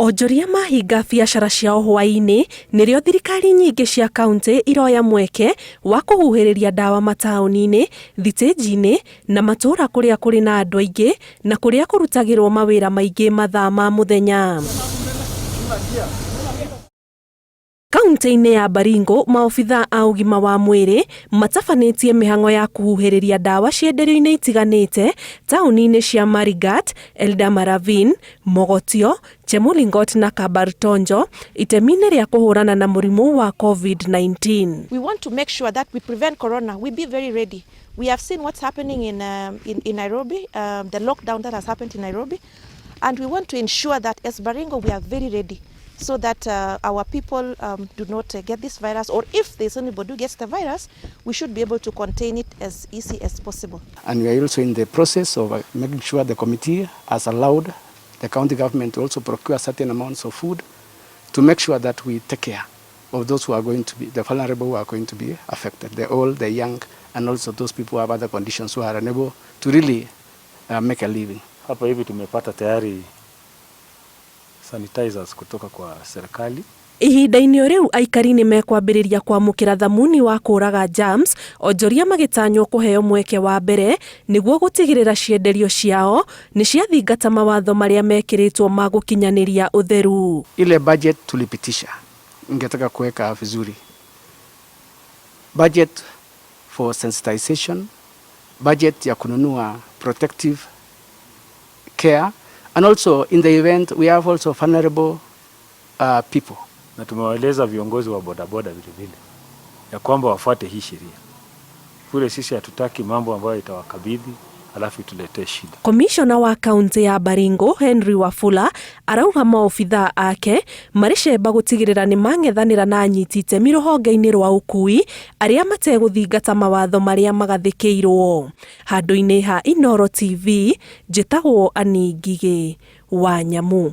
Onjoria mahinga biacara ciao hwaĩ-inĩ nĩrĩo thirikari nyingĩ cia kaunti iroya mweke wa kũhuhĩrĩria ndawa mataũni-inĩ, thitĩnji-inĩ na matũũra kũrĩa kũrĩ na andũ aingĩ na kũrĩa kũrutagĩrwo mawĩra maingĩ mathaa ma mũthenya. Kaunti-inĩ ya Baringo, maobithaa a ũgima wa mwĩrĩ matabanĩtie mĩhang'o ya kũhuhĩrĩria ndawa cienderio-inĩ itiganĩte taũni-inĩ cia Marigat, Eldama Ravine, Mogotio, Chemolingot na Kabartonjo itemi-inĩ rĩa kũhũrana na mũrimũ wa COVID-19. We want to make sure that we prevent corona. We be very ready. We have seen what's happening in Nairobi, the lockdown that has happened in Nairobi, and we want to ensure that as Baringo we are very ready so that our people do not get this virus, or if there's anybody who gets the virus, we should be able to contain it as easy as possible. And we are also in the process of making sure the committee has allowed the county government to also procure certain amounts of food to make sure that we take care of those who are going to be, the vulnerable who are going to be affected, the old, the young, and also those people who have other conditions who are unable to really make a living. Hapa hivi tumepata tayari sanitizers kutoka kwa serikali. Ihinda-inĩ o rĩu aikari nĩ mekwambĩrĩria kwamũkĩra thamuni wa kũũraga germs onjoria magĩtanywo kũheo mweke wa mbere nĩguo gũtigĩrĩra cienderio ciao nĩ ciathingata mawatho marĩa mekĩrĩtwo ma gũkinyanĩria ũtheru. Ile budget tulipitisha, ningetaka kuweka vizuri budget for sensitization, budget ya kununua protective care, and also in the event we have also vulnerable people. Na tumewaeleza viongozi wa bodaboda vile vile ya kwamba wafuate hii sheria. Kule sisi hatutaki mambo ambayo itawakabidhi alafu ituletee shida. Komishona wa kaunti ya Baringo Henry Wafula arauga maobithaa ake marĩ cemba gũtigĩrĩra nĩ mang'ethanĩra na anyiti itemi rũhonge-inĩ rwa ũkui arĩa mategũthingata mawatho marĩa magathĩkĩirwo. Handũ-inĩ ha Inooro TV, njĩtagwo Annie Ngigĩ wa Nyamu.